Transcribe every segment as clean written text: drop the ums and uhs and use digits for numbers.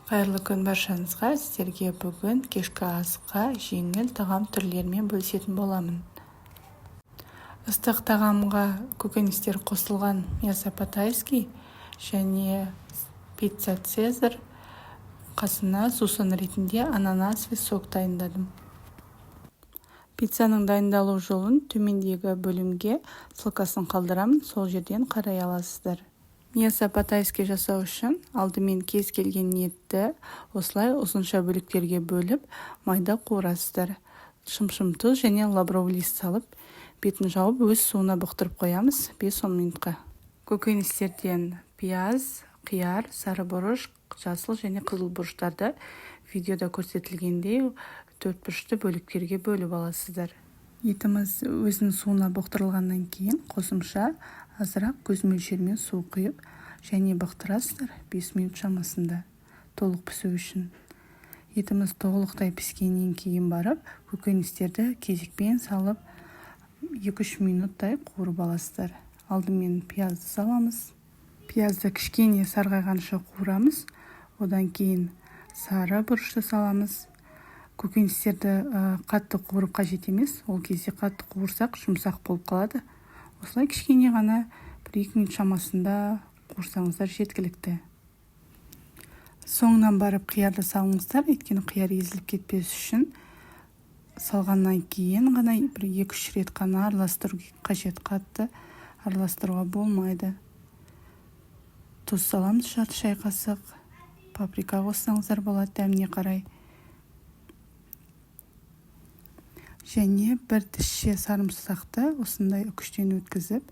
Қайырлы күн баршаңызға! Сіздерге бүгін кешкі асқа жеңіл тағам түрлерімен бөлісетін боламын. Ыстық тағамға көкөністер қосылған мясо по-тайски және пицца цезарь, қасына сусын ретінде ананасовый сок дайындадым. Пиццаның дайындалу жолын төмендегі бөлімге ссылкасын қалдырамын, сол жерден қарай аласыздар. Мясо по-тайски жасау үшін алдымен кез келген етті осылай ұзынша бөліктерге бөліп, майда қуырасыздар. Шымшым тұз және лавровый лист салып, бетін жауып, өз суына бұқтырып қоямыз 5-10 минутқа. Көкөністерден пияз, қияр, сары бұрыш, жасыл және қызыл бұрыштарды видеода көрсетілгендей төрт бұрышты бөліктерге бөліп аласыздар. Етіміз өзінің суына бұқтырылғаннан кейін қосымша азырақ көз мөлшерімен су құйып және бұқтырасыздар 5 минут шамасында толық пісу үшін. Етіміз толықтай піскеннен кейін барып көкөністерді кезекпен салып, 2-3 минуттай қуырып аласыздар. Алдымен пиязды саламыз. Пиязды кішкене сарғайғанша қуырамыз. Одан кейін сары бұрышты саламыз. Көкөністерді қатты қуырып қажет емес, ол кезде қатты қуырсақ, жұмсақ болып қалады. Осылай кішкене ғана 1-2 минут шамасында қуырсаңыздар, жеткілікті. Соңынан барып қиярды салыңыздар, өйткені қияр езіліп кетпес үшін салғаннан кейін ғана бір екі үш рет қана араластыру қажет, қатты араластыруға болмайды. Тұз саламыз, жарты шай қасық. Паприка қоссаңыздар болады дәміне қарай. Және бір тісше сарымсақты осындай үкіштен өткізіп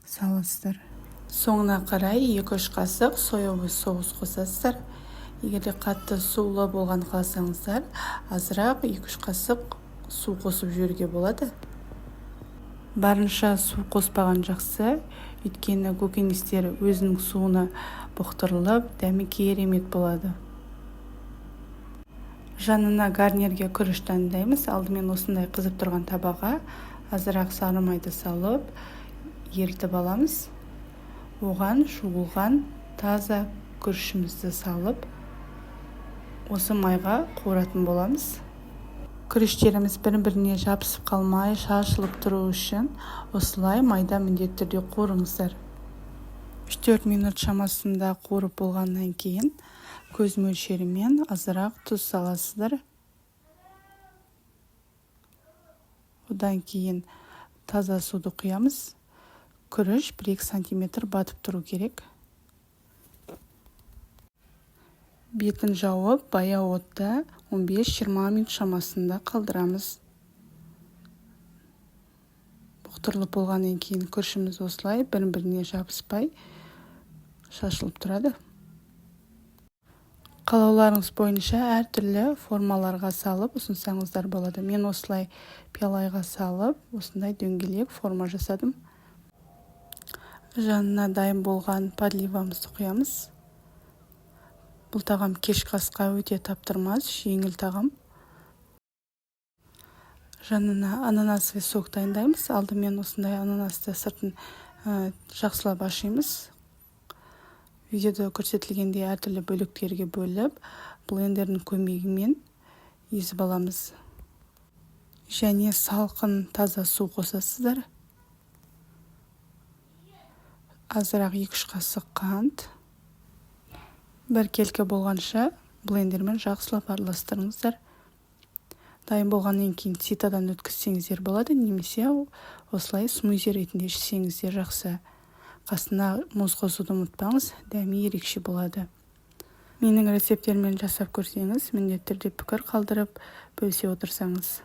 саласыздар. Соңына қарай 2-3 қасық соевый соус қосасыздар. Егер де қатты сулы болған қаласаңыздар, азырақ, 2-3 қасық су қосып жіберуге болады. Барынша су қоспаған жақсы, өйткені көкөністер өзінің суына бұқтырылып, дәмі керемет болады. Жанына гарнирге күріш дайындаймыз. Алдымен осындай қызып тұрған табаға азырақ сары майды салып, ерітіп аламыз. Оған жуылған таза күрішімізді салып, осы майға қуыратын боламыз. Күріштеріміз бір-біріне жабысып қалмай, шашылып тұру үшін осылай майда міндетті түрде қуырыңыздар. 3-4 минут шамасында қуырып болғаннан кейін көз мөлшерімен азырақ тұз саласыздар. Одан кейін таза суды құямыз. Күріш 1-2 сантиметр батып тұру керек. Бетін жауып, баяу отта 15-20 минут шамасында қалдырамыз. Бұқтырылып болғаннан кейін күрішіміз осылай бір-біріне жабыспай, шашылып тұрады. Қалауларыңыз бойынша әртүрлі формаларға салып ұсынсаңыздар болады. Мен осылай пиалайға салып, осындай дөңгелек форма жасадым. Жанына дайын болған подливамызды құямыз. Бұл тағам кешкі асқа өте таптырмас жеңіл тағам. Жанына ананасовый сок дайындаймыз. Алдымен осындай ананасты сыртын жақсылап ашимыз. Видеода көрсетілгендей әртүрлі бөліктерге бөліп, блендердің көмегімен езіп аламыз. Және салқын таза су қосасыздар, азырақ, 2-3 қасық қант. Біркелкі болғанша блендермен жақсылап араластырыңыздар. Дайын болғаннан кейін ситодан өткізсеңіздер болады немесе осылай смузи ретінде ішсеңіздер жақсы. Қасына мұз қосуды ұмытпаңыз, дәмі ерекше болады. Менің рецепттеріммен жасап көрсеңіз, міндетті түрде пікір қалдырып, бөлісе отырсаңыз.